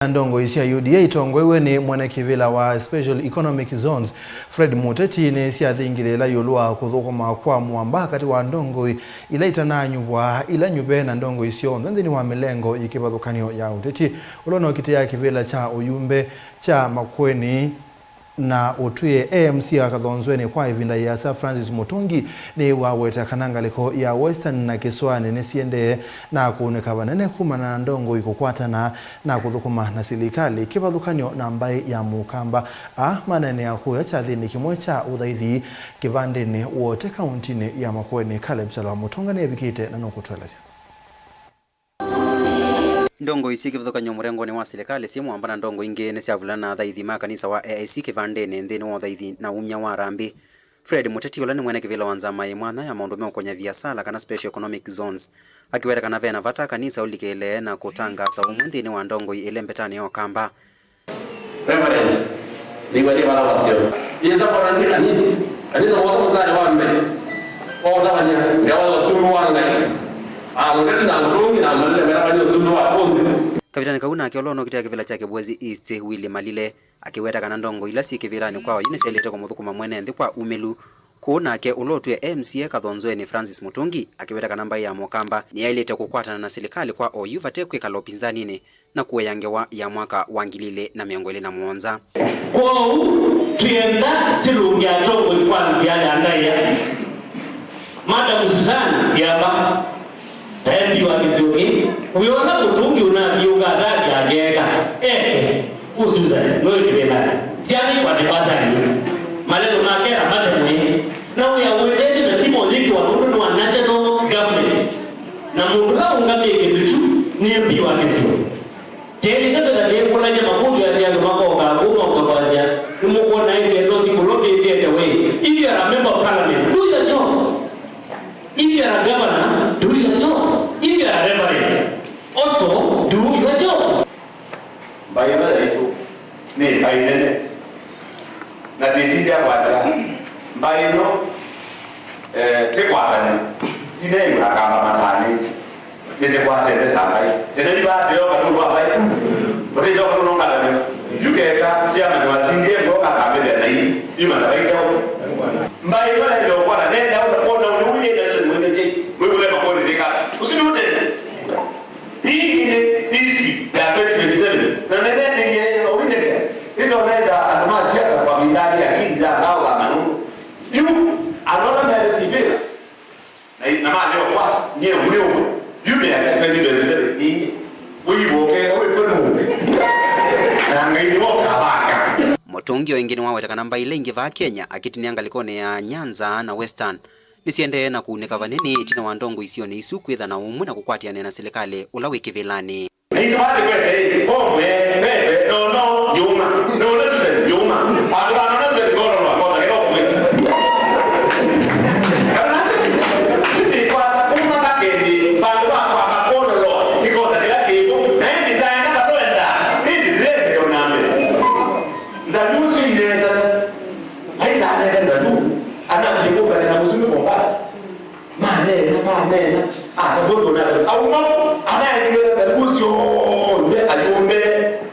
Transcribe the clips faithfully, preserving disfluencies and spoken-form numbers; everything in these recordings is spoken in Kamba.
Na ndongoi sya U D A itongoew'e nĩ mwene kĩvĩla wa Special Economic Zones, Fred Muteti, nĩsyathingĩle ĩla ĩũlũ wa kũthũkũma kwa mũamba katĩ wa ndongoi ila itananyuvwa, ila nyuve na ndongoi syonthe nthĩnĩ wa mĩlengo yĩ kĩvathũkany'o ya ũteti. Ũla ũnokitĩa kĩvĩla kya ũyumbe kya Makueni na Ũtwĩe, A M C wa Kathonzweni kwa ĩvinda yĩasa, Francis Mutungi, nĩwaweta kana ngalĩko ya Western na Kĩsũanĩ nĩsiendee na kũunĩka vanene kumana na ndongoi kũkwatana na kũthũkũma na silikalĩ kĩvathũkany'o na mbaĩ ya Mũkamba. Aa maneenea kũya kyathĩnĩ kĩmwe kya ũthaithi kĩvandĩnĩ Wote kauntinĩ ya Makueni. Caleb Kyalo wa Mũtũnga nĩevikĩte na nũkũtũelesya. Ndongoi syĩ kĩvathũkany'o mũrengonĩ wa silikalĩ syĩ mũamba na ndongoi ingĩ nĩsyavulana na athaithi ma kanisa wa A I C kĩvandĩnĩ nthĩnĩ wa ũthaithi na umya wa harambee. Fred Muteti, ũla nĩ mwene kĩvĩla wa nzama yĩ mwanya ya maũndũ meũkony'a viasala kana Special Economic Zones, akĩweta kana ve na vata kanisa ũlikĩle na kũtangaasa ũmwe nthĩnĩ wa ndongoi ĩle mbetanĩ ya Ũkamba. Reverend, nĩw'a nĩ vala wasyo. Yĩsa kwana nĩ kanisa. Kanisa wothe mũthanĩ wa mbee. Waũtavany'a ngewa ya ũsumbĩ wa Ngai. Amũteti na mũtũngi na malile mena mali ũsumbĩ wa kũnthĩ. Kavitanĩ kau nake ũla ũnokitĩa kĩvĩla kya Kĩbwezi East, Willy Malile, akĩweta kana ndongoi ila syĩ kĩvĩlanĩ kwa oyu nĩsyaĩlĩte kũmũthũkũma mwene nthĩ kwa umĩlu. Kũu nake ũla ũtwĩe M C A Kathonzweni, Francis Mutungi, akĩweta kana mbaĩ ya Mũkamba nĩyaĩlĩte kũkwatana na silikalĩ kwa oyu vate kwĩkala ũpinzaninĩ na kũea ngewa ya mwaka wa ngili ilĩ na mĩongo ĩlĩ na mũonza. Kwoou, twĩenda tũlũnge atongoi kwa nzĩa ya ndaĩa. Madam Susan Yamba, ta M P wa kĩsio kĩĩ, wĩona Mũtũngi ũnathiũũka atavya akeeka, eke, ũ Susan, nũĩ kĩvĩlanĩ. Syana ikwate mbasali yu. Malelo make na matemwe. Na wĩa ũĩtethyo na ti mũnyĩki wa nũndũ nĩ wa national government. Na mũndũ ũla ũngamĩe kĩndũ kyu nĩ M P wa kĩsio. Kyeni taveta kĩkũlany'a makũlyo athi andũ makokaa kũu maũka kwasya, nĩmũkwona ĩkĩendo kĩkũlũ kĩkĩete wĩ? If you are a member of parliament, do your job. If you are a governor, do your job. If you are a reverend, also do your job. Mbaĩ ĩno yaitũ nĩ mbaĩ nene. Na tĩtindya kwatĩla mbaĩ ĩno, eh, tĩkwatany'a. Tinengu na kamba matanĩsye. Nĩtĩkwatĩte ta mbaĩ. Ĩno ivateo katũndũ wa mbaĩ. Ũtĩteo katũndũ ngalame. Yukeka, chairman wa C D M, ngoka kambĩlĩa na ii. Ima na vaiteo. Mbaĩ ĩno ndio kwa na nenda, ũta kuona ũyũ ũyenda sisi mwende je. Wewe kwa nini tika? Usinute. Hii ni history ya twenty twenty-seven. Na nene ni yeye wa windeke. Ndio nenda anamasia kwa mindani ya kingi za ngao la manungu. Yu, anaona mele sivira. Na, na mali wa kwata, nye ule uwe. Yu me ya twenty twenty-seven. Ni, uivoke, uwe kwenu. Na ngai ni woka abaka. Mũtũngi o ĩngĩ nĩwaweta kana mbaĩ ila ingĩ vaa Kenya, akĩtinia ngalĩkonĩ ya Nyanza na Western, nĩsiendee na kũunĩka vanene ĩtina wa ndongoi isionĩ isu kwĩtha na ũmwe na kũkwatĩanĩa na silikalĩ ũla wĩ kĩvĩlanĩ. Nĩtũvatĩkwete ĩ, omwe, veve, nono, yũma, nono, suse, yũma. Andũ va nono, suse, ngono, nwakosa kĩla ũkwĩ. Kana, sisi kwa kuma kakĩndi, vandũ va kwamba kũnoloa, tikosa kĩla kĩkũ, na ĩndĩ taenda vatwenda, ĩndĩ tĩlende onambe. Nzanu ũsu inesa, aithanene nzanu, anambie kũmbane na mũsumbĩ Mombasa. Maneena, maneena, atavw'e kũna auma, anaendeea nzanu syonthe ayũmbe,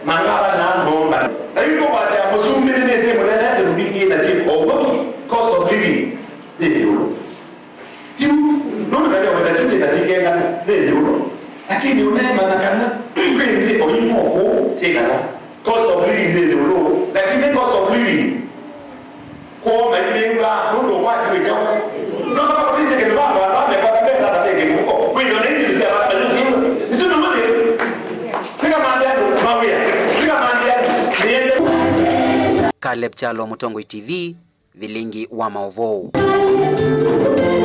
mang'ava na ng'omba. Na yu kũkwatya mũsumbĩ nĩnĩsĩ mũnene sĩndũ mbingĩ na syĩ oũmwe, cost of living yĩ ĩũlũ. Ti nũndũ kana wenda kĩu kĩkatikengana nĩ ĩũlũ. Lakini ũneemanya kana kwĩ nthĩ oimwe kũu kĩkala. Cost of living nĩ ĩũlũ. Lakini cost of living kwoo maimĩw'a nũndũ ũkwati wĩ kyaũ? No makũlĩtye kĩndũ va andũ ala mekwata mbesa na meke mũko. Kwĩthĩwa na injini sya vata na nyũsi. Isu nĩ mũthĩ. Tiga manthe andũ mawĩa. Tiga manthe andũ. Nĩende. Caleb Kyalo, Mũtongoi T V, Vilingi wa maũvoo.